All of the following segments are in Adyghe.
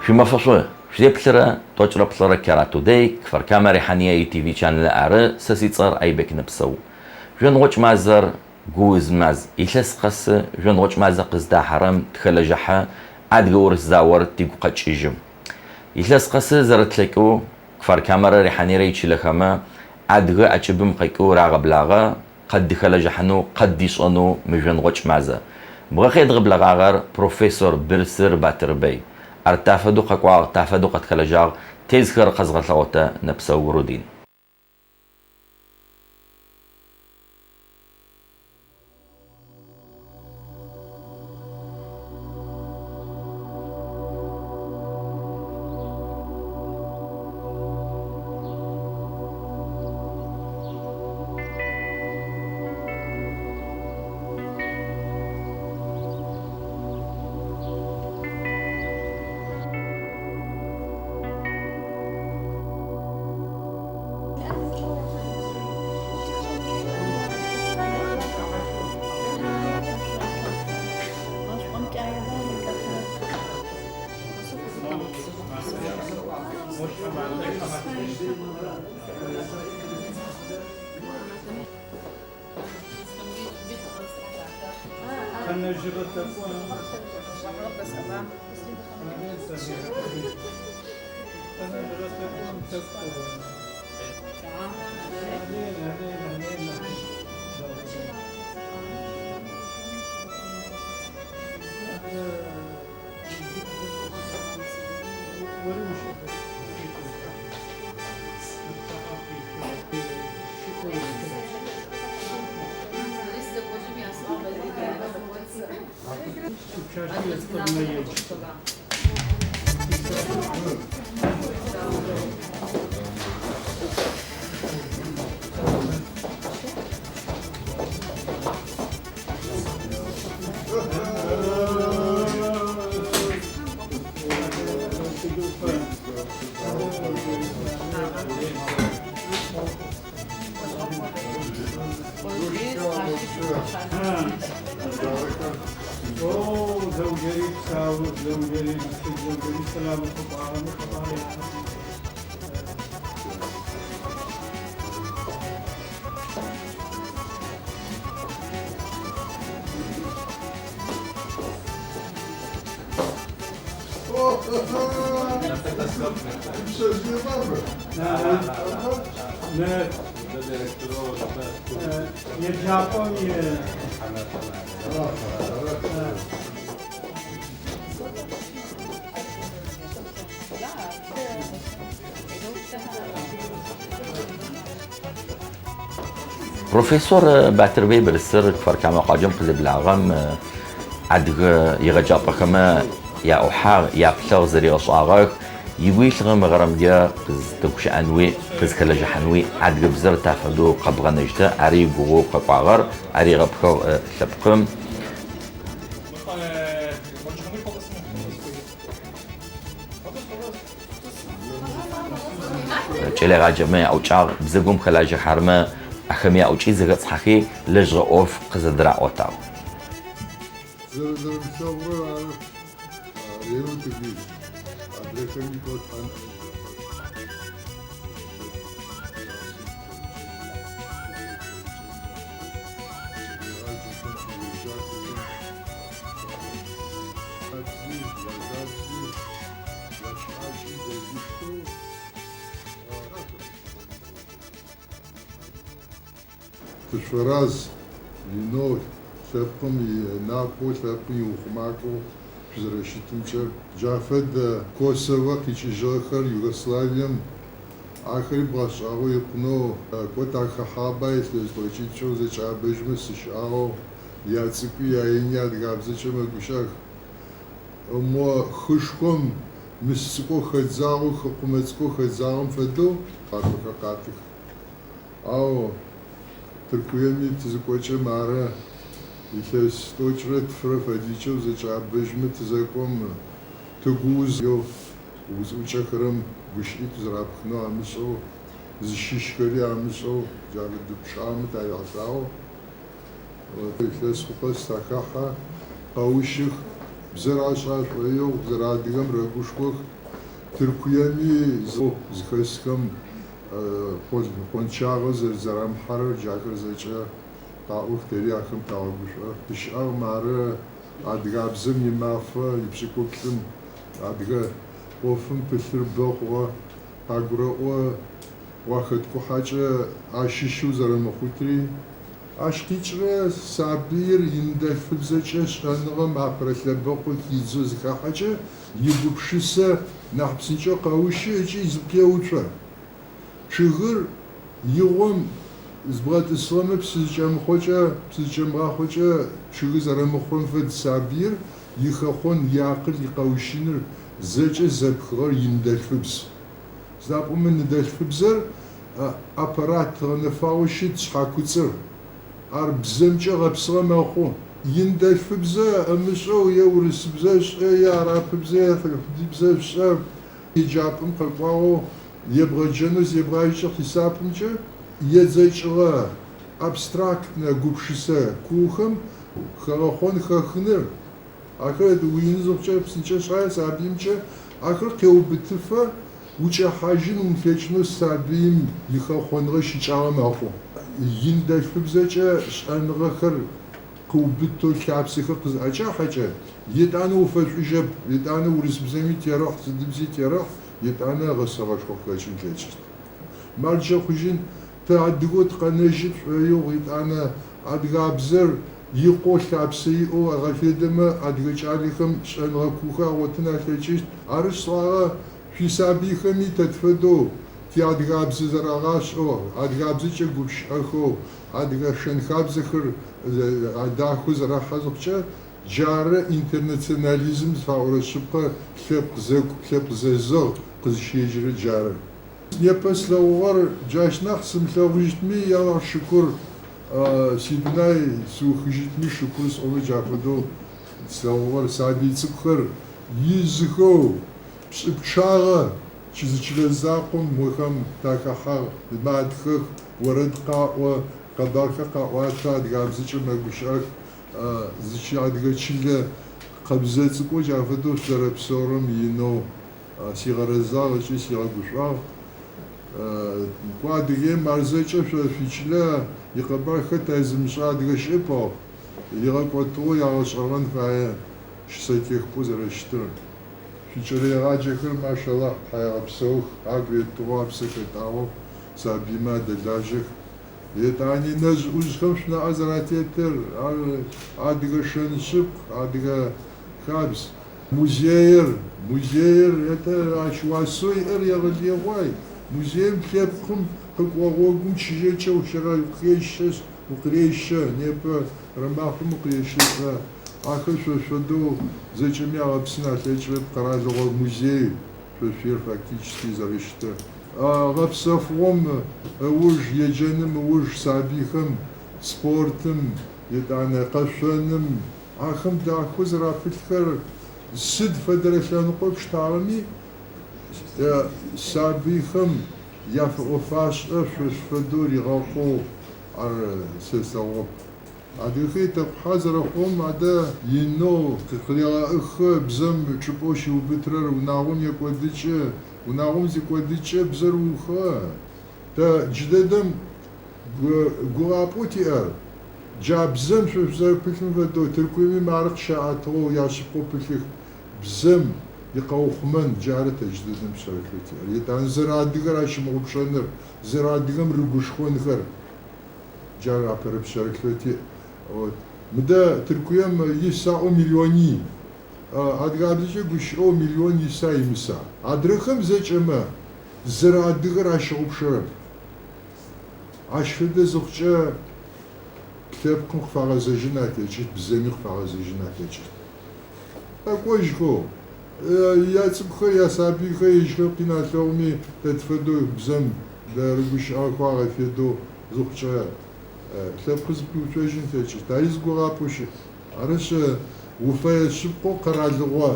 Шъуимэфэ шӏу! Шъузеплъырэ тӏокӏырэ плӏырэ Кара Today, Кфар-Камэ Рихьание и TV чанелы ары, сэ сицӏэр Айбек Нэпсэу. Жъоныгъокӏ мазэр гууз маз. Илъэс къэсы жъоныгъокӏ мазэ къыздахьэрэм тыхэлэжьыхьэ, адыгэ-урыс заор тигу къэкӏыжьы. Илъэс къэсы зэрэтлъэкӏэу Кфар-Камэрэ Рихьаниерэ ичылэхэмэ адыгэ ӏэкӏыбым къэкӏэу рагъэблагъэ, къыддыхэлэжьыхьанэу, къыддишӏэнэу мы жъоныгъокӏ мазэ. Мыгъэ къедгъэблэгъагъэр профессор Бырсыр Батырбэй. Ар тафэдэу къэкӏуагъ, тафэдэу къытхэлэжьагъ, тезхэр къэзгъэлъэгъотэ Нэпсэу Рудин. Профессор Батырбэй Бырсыр Кфар-Камэ къуаджэм къызеблагъэм адыгэ егъэджапӏэхэмэ яӏухьагъ, яплъыгъ, зэригъэшӏагъэх. Игу илъыгъэ мыгъэрэмкӏэ къыздэгущыӏэнуи, къызхэлэжьыхьануи адыгэбзэр тафэдэу къэбгъэнэжьтэ, ари игугъэу къэкӏуагъэр, ар егъэпхыгъ лъэпкъым. Кӏэлэегъаджэмэ яӏукӏагъ, бзэгум хэлажьэхьармэ ахэми яӏукӏи зэхэцӏхьэхи лэжьыгъэ ӏоф къызэдыраӏотагъ. Зэрэзэрэмылъэгъурэр ары ренэу тыгу илъ, адрэхэми тӏо Тхьэм Тышъуфэраз, инэу лъэпкъым инапэу, лъэпкъым иухъумакӏоу шъузэрэщытымкӏэ. Джа фэдэ Косово къикӏыжьыгъэхэр Югославием, ахэри бгъэшӏагъо икъунэу, кӏо тахэхьаба илъэс тӏокӏитӏукӏэ узэкӏэӏэбэжьмэ сыщыӏагъэу, яцӏыкӏуи яини адыгабзэкӏэ мэгущыӏэх. Мо хышхом мыс цӏыкӏоу хэдзагъэу, хыкъумэ цӏыкӏоу хэдзагъэм фэдэу къапэхэр къатых. Ау Тыркуеми тызыкӏокӏэ мары илъэс тӏокӏрэ тфырэ фэдизкӏэ узэкӏэӏэбэжьмэ тызэкӏом, тыгуузэу узӏукӏэхэрэм гущыӏитӏу зэрапхынэу амышӏэу, зыщыщхэри амышӏэу, джа фэдэ пчъагъэмэ тарихьылӏагъэу илъэс хъу къэс тахэхьэ, къэущых. Бзэр ашӏэ ашӏоигъу, зэрэадыгэм рэгушхох. Тыркуеми зыхэсхэм къончагъэ зэрэзэрамыхьэрэр джахэр зэкӏэ къаӏох, тэри ахэм тагъэгушӏо. Тыщыӏагъ мары адыгабзэм имафэ ипшӏыкӏуплӏым адыгэ ӏофым пылъыр бэ хъугъэ. Къагурэӏо уахэткӏухьакӏэ ащыщэу зэрэмыхъутри. Ащ къикӏрэ сабыир иныдэлъфыбзэкӏэ шӏэныгъэм апэрэ лъэбэкъу хидзэу зыхахьэкӏэ, игупшысэ нахь псынкӏэу къэущы ыкӏи зыпеуцо. Чъыгыр игъом зыбгъэтӏысыгъэмэ псы зыкӏэмыхъокӏэ, псы зыкӏэмыгъахъокӏэ чъыгы зэрэмыхъурэм фэд сабыир ихэхъон, иакъыл икъэущыныр зэкӏэ зэпхыгъэр иныдэлъфыбз. Сыда пӏомэ ныдэлъфыбзэр аппарат гъэнэфагъэу щыт шъхьакуцӏыр. Ар бзэмкӏэ гъэпсыгъэ мэхъу. Иныдэлъфыбзэ ымышӏэу е урысыбзэ ешӏэ, е арапыбзэ, е хьудибзэ ешӏэ, еджапӏэм къэкӏуагъэу ебгъэджэнэу зебгъажьэкӏэ хьисапымкӏэ едзэкӏыгъэ абстрактнэ гупшысэ куухэм хэгъэхъон хэхыныр, Ахэр уины зыхъукӏэ псынкӏэ шъхьае сабыимкӏэ ахэр къеубытыфэ укӏэхьажьын умылъэкӏынэу сабыим ихэхъоныгъэ щыкӏагъэ мэхъу. Иныдэлъфыбзэкӏэ шӏэныгъэхэр къыубытэу лъапсэхэр къызӏэкӏахьэкӏэ, етӏанэ уфэшӏужьэп, етӏанэ урысыбзэми терэхь, сыдыбзи терэхь, етӏанэ гъэсэгъэшхо къыхэкӏын ылъэкӏыщт. Марджэ хъужьын, тэ адыгэу тыкъэнэжьы тшӏоигъу, етӏанэ адыгабзэр икъоу лъапсэ иӏэу агъэфедэмэ, адыгэ кӏалэхэм шӏэныгъэ куухэр агъотын алъэкӏыщт. Арышъ, сӏуагъэ, шъуисабыйхэми тэ тфэдэу тиадыгабзэ зэрагъашӏэу, адыгабзэкӏэ гущыӏэхэу, адыгэ шэн-хабзэхэр дахэу зэрахьэ зыхъукӏэ, джары интернационализм зыфаӏорэ шъыпкъэ лъэпкъ зэкӏу, лъэпкъ зэзэгъ къызщежьэрэр джары. Непэ слъэгъугъэр джащ нахь сымылъэгъужьытми, Ялахь шыкур, сидунай сыухыжьытми шыкур сӏомэ джа фэдэу слъэгъугъэр, сабый цӏыкӏухэр изыхэу пшӏы пчъагъэ зы чылэ закъом мохэм тахэхьагъ, матхэх, орэд къаӏо, къэбархэр къаӏуатэ, адыгабзэкӏэ мэгущыӏэх, зы адыгэ чылэ къэбзэ цӏыкӏоу джа фэдэу шъузэрэпсэурэм инэу Сигъэрэзагъ ыкӏи сигъэгушӏуагъ. Кӏо, Адыгеим ар зэкӏэ шъо шъуичылэ икъэбар хэт ай зымышӏэ адыгэ щыӏэп, ау игъэкӏотыгъэу ягъэшӏэгъэн фае щысэтехыпӏэу зэрэщытыр. Шъуикӏэлэегъаджэхэр, машалахь, тхьаегъэпсэух, агу етыгъэу, апсэ хэтӏагъэу сабыймэ адэлажьэх. Етӏани нэжъ-ӏужъхэм шъунаӏэ зэратетыр, ар адыгэ шэн шъыпкъ, адыгэ хабз. Музеир, музеир, это ащ уасэу иӏэр егъэлыегъуай. Музеим лъэпкъым къыкӏугъэ гъогум чыжьэкӏэ укъещэшъ, укъырещэ, непэрэ мафэм укъырещэлӏэ. Ахэр шъо шъуфэдэу зэкӏэми агъэпсын алъэкӏырэп, къэралыгъо музей шъо шъуер фактически зэрэщытыр. Гъэпсэфыгъом ыуж, еджэным ыуж сабыйхэм спортым, етӏанэ къэшъоным, Ахэм дахэу зэрапылъхэр сыд фэдэрэ лъэныкъо пштагъэми, сабыйхэм яфэӏо-фашӏэ шъощ фэдэу ригъэкъоу ар сэ слъэгъугъэп. Адыгэхэр итэкъухьэ зэрэхъугъэм адэ инэу къырегъэӏыхы, бзэм чӏыпӏэу щиубытырэр унагъом екӏодыкӏы, унагъом зикӏодыкӏэ бзэр уухыгъэ. Тэ джыдэдэм гугъапӏэу тиӏэр Джа бзэм шъо шъузэрэпылъым фэдэу, Тыркуеми мары къыщаӏэтыгъэу яшъыпкъэу пылъых. Бзэм икъэухъумэн джары тэ джыдэдэм пшъэрылъэу тиӏэр. Етӏанэ зэрэадыгэр ащымыгъупшэныр, зэрэадыгэм рыгушхонхэр джар апэрэ пшъэрылъэу тиӏ. Вот. Мыдэ Тыркуем ис аӏо миллионий. Адыгабзэкӏэ гущыӏэу миллион иса имыса. Адрэхэм зэкӏэмэ зэрэадыгэр ащыгъупшэрэп. Ащ фэдэ зыхъукӏэ лъэпкъым къыфагъэзэжьын алъэкӏыщт, бзэми къыфагъэзэжьын алъэкӏыщт. Къэкӏожьхэу, яцӏыкӏухэр, ясабыйхэр ежьхэр къин алъэгъуми, тэ тфэдэу бзэм рыгущыӏэхэу агъэфедэу зыхъукӏэ, лъэпкъыр зыпиуцожьын ылъэкӏыщт. Ари зы гугъапӏэу щыӏ. Арышъ, уфэе шъыпкъэу къэралыгъо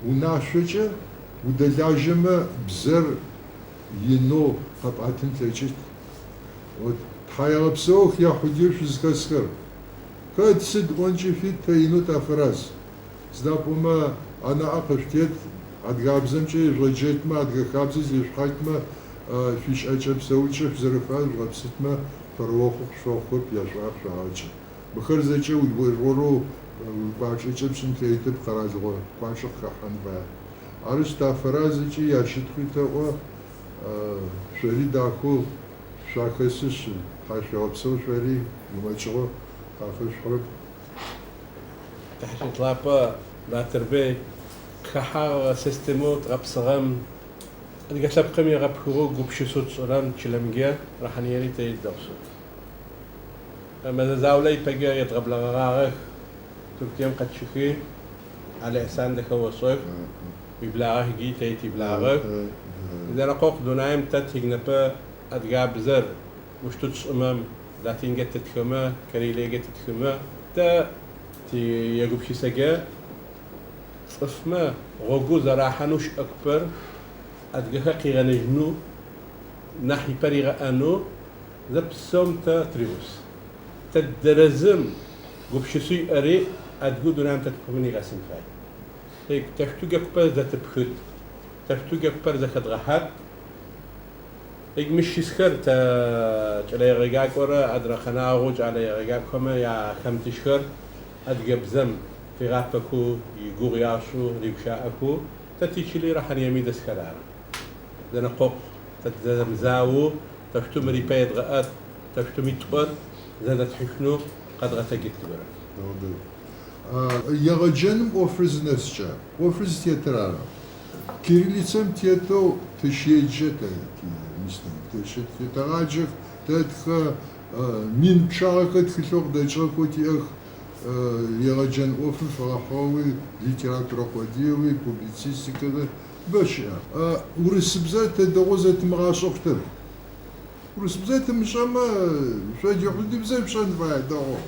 унашъокӏэ удэлажьэмэ, бзэр инэу къэпӏэтын плъэкӏыщт. Вот, Тхьаегъэпсэух Яхьудиеу шъузхэсхэр. Хэт сыд ӏонкӏи фит, тэ инэу тафэраз. Сыда пӏомэ анаӏэ къышъутет, адыгабзэмкӏэ ежъугъэджэтмэ, адыгэ хабзэ зешъухьатмэ, шъуищыӏэкӏэ-псэукӏэ шъузэрэфаер жъугъэпсытмэ, пэрыохъу къышъуфэхъухэп, яшӏуагъэ къышъуагъэкӏы. Мыхэр зэкӏэ ор-орэу уикӏуачӏэкӏэ пшӏын плъэкӏытэп, къэралыгъо кӏуачӏэ къыхэхьан фае. Арышъ, тафэраз ыкӏи ящытхъуи тэӏо, шъори дахэу шъуахэсышъ, тхьашъуегъэпсэу шъори, гумэкӏыгъо къафэшъухьырэп. Тихьэкӏэ лъапӏэ Батырбэй къыхэхьагъ системэу дгъэпсыгъэм адыгэ лъэпкъым егъэпхыгъэу гупшысэу тшӏырэм чылэмкӏэ Рахьаныери тэ идэгъусэу. Мэзэ заулэ ипэкӏэ едгъэблэгъэгъагъэх, Туркием къэтщыхи, Али Ихьсан дэхэошӏэх, уиблагъэх ыкӏи тэ тиблагъэх. Зэнэкъокъу дунаим тэ тигнэпэ адыгабзэр ущтэу тшӏымэм, латинкӏэ тытхымэ, кириллиекӏэ тытхымэ, тэ тиегупшысэкӏэ цӏыфмэ гъогу зэрахьанэу щыӏэ купэр адыгэхэр къигъэнэжьынэу, нахь ипэ ригъэӏэнэу зэпсэум тэ тыригъус. Тэ дэрэзым гупшысэу иӏэри адыгэу дунаим тет купым нигъэсын фай. Тэшъутугэ купэр зэтыпхыт, тэшъутугэ купэр зэхэдгъэхьат. Мыщ щысхэр тэ кӏэлэегъэджакӏорэ адрэ къэнагъэу кӏэлэегъэджакӏохэмэ яхэмытыщхэр адыгэбзэм фигъапэхэу, игугъу яшӏэу, ригущыӏэхэу тэ тичыли Рахьаныеми дэсхэр ары. Зэнэкъокъу тэ тызэмызаоу тэшъуту мыр ипэ едгъэӏэт, тэшъуту митӏор зэдэтхьышъунэу къэдгъэтэджыт зыгорэм. Егъэджэным ӏофыр зынэскӏэ, ӏофыр зытетыр ары. Кириллицэм тетэу тыщеджэ тэ тетэгъаджэх, тэтхэ, мин пчъагъэхэр тхылъэу къыдэкӏыгъэхэу тиӏэх, егъэджэн ӏофым фэгъэхьыгъэуи, литературэ къодыеуи, публицистикэ бэ щыӏэ. Урысыбзэр тэ дэгъоу зэтымыгъашӏэ хъутэп. Урысыбзэ тымышӏэмэ, шъо джыхьудыбзэр пшӏэн фае дэгъоу.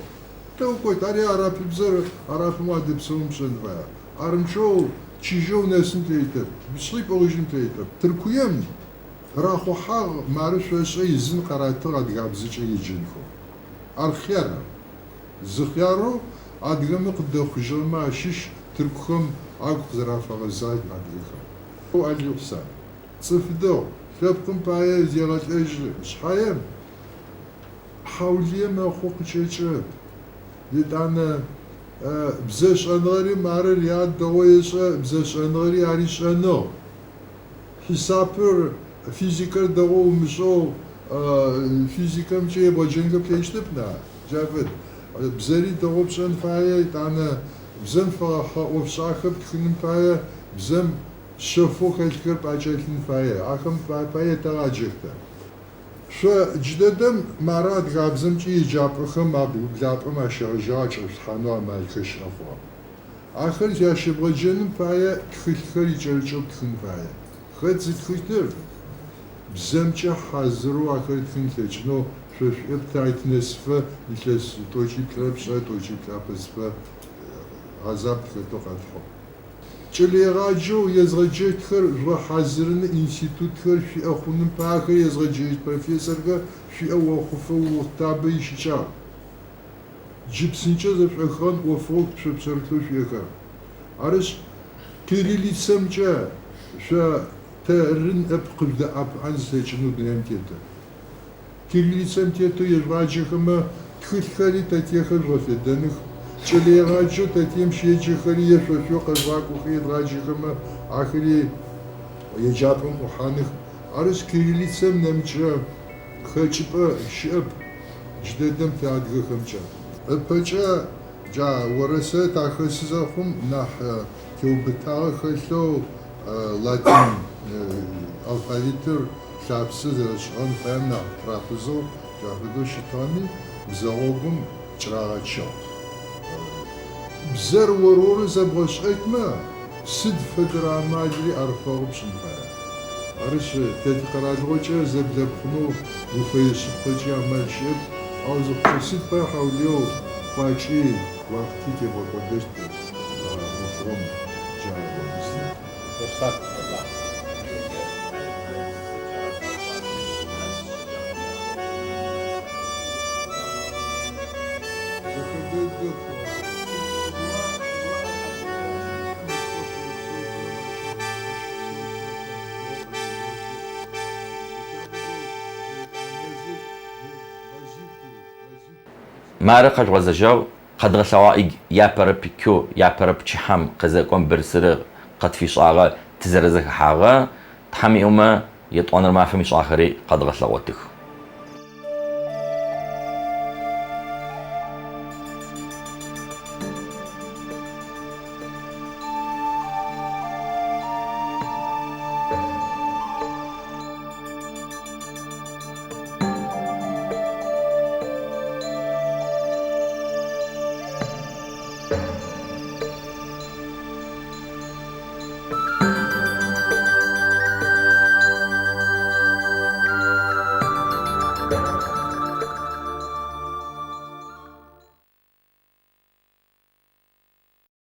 Тэ укӏот, ари арапыбзэр, арапым уадэпсэун пшӏэн фае. Арынчъэу чыжьэу унэсын плъэкӏытэп, пшъхьи пӏыгъыжьын плъэкӏытэп. Тыркуем рахъухьагъ, мары шъошӏэ изын къаратыгъ адыгабзэкӏэ еджэнхэу. Ар хъяр. Зы хъярэу адыгэмэ къыдэхъужьыгъэмэ ащыщ тыркухэм агу къызэрафэгъэзагъ адыгэхэм. Али Ихьсан. Цӏыф дэгъу, лъэпкъым пае зегъэлӏэжьы шъхьаем, хьаулые мэхъу къыкӏэкӏырэп. Етӏанэ бзэ шӏэныгъэри мары Риад дэгъоу ешӏэ, бзэ шӏэныгъэри ари шӏэныгъ. Хьисапыр, физикэр дэгъоу умышӏэу физикэмкӏэ ебгъэджэнхэ плъэкӏытэп на, джа фэд. Бзэри дэгъоу пшӏэн фае, етӏанэ бзэм фэгъэхьыгъэ ӏофшӏахэр птхыным пае бзэм шъэфэу хэлъхэр пӏэкӏэлъын фае, ахэм пае етэгъаджэх тэ. Шъо джыдэдэм мары адыгабзэмкӏи еджапӏэхэм ублапӏэм ащегъэжьагъ ачӏэшъулъхьанэу амалхэр щыӏэ хъугъэ. Ахэр ящебгъэджэным пае тхылъхэр икӏэрыкӏэу птхын фае. Хэт зытхыщтыр? Бзэмкӏэ хьазырэу ахэр ытхын ылъэкӏынэу шъо шъуиӏэп, тэ ай тынэсыфэ илъэс тӏокӏиплӏырэ пшӏырэ тӏокӏиплӏ апэсыфэ гъэзаб тыхэтэу къэтхьыгъ. Кӏэлэегъаджэу езгъэджэщтхэр жъугъэхьазырыны институтхэр шъуиӏэ хъуным пае ахэр езгъэджэщт профессорхэр шъуиӏэ охъуфэ охътабэ ищыкӏагъ. Джы псынкӏэ зэшӏохыгъэн ӏофыгъох шъо пшъэрылъэу шъуиӏэхэр. Арышъ, кириллицэмкӏэ шъо тэры ныӏэп къыжъудэӏэпыӏэн зылъэкӏынэу дунаим тетыр. Кириллицэм тетэу ежъугъаджэхэмэ, тхылъхэри тэтиехэр жъугъэфедэных, кӏэлэегъаджэу тэтием щеджэхэри е шъо шъуеу къэжъугъакӏохи едгъаджэхэмэ, ахэри еджапӏэм ӏухьаных. Арышъ, кириллицэм нэмыкӏрэ хэкӏыпӏэ щыӏэп джыдэдэм тэ адыгэхэмкӏэ. Ыпэкӏэ джа орэ сэрэ тахэсы зэхъум нахь теубытагъэ хэлъэу латин алфавитыр лъапсэ зэрэшӏыгъэн фаем нахь тыракъузэу джа фэдэу щытыгъэми, бзэ гъогум кӏырагъэчыгъ. Бзэр ор-орэу зэбгъэшӏэтмэ, сыд фэдэрэ амалри ӏэрыфэгъу пшӏын фае. Арышъ, тэ тикъэралыгъокӏэ зэблэпхъунэу уфэе шъыпкъэкӏи амал щыӏэп, ау зыхъукӏэ сыд пае хьаулыеу кӏуачӏи уахъти тебгъэкӏодэщт а ӏофыгъом джа ӏоф. Русхъат Аллах. Зэхэдэдэп. Мары къэжъугъэзэжьыгъ, къэдгъэлъэгъуагъ иг япэрэ пикэу, япэрэ пчыхьэм къызэкӏом бырсырыр къытфишӏагъэ, тызэрэзэхэхьагъэ. Тхьэм иӏомэ, етӏуанэрэ мафэм ишӏагъэхэри къэдгъэлъэгъотых.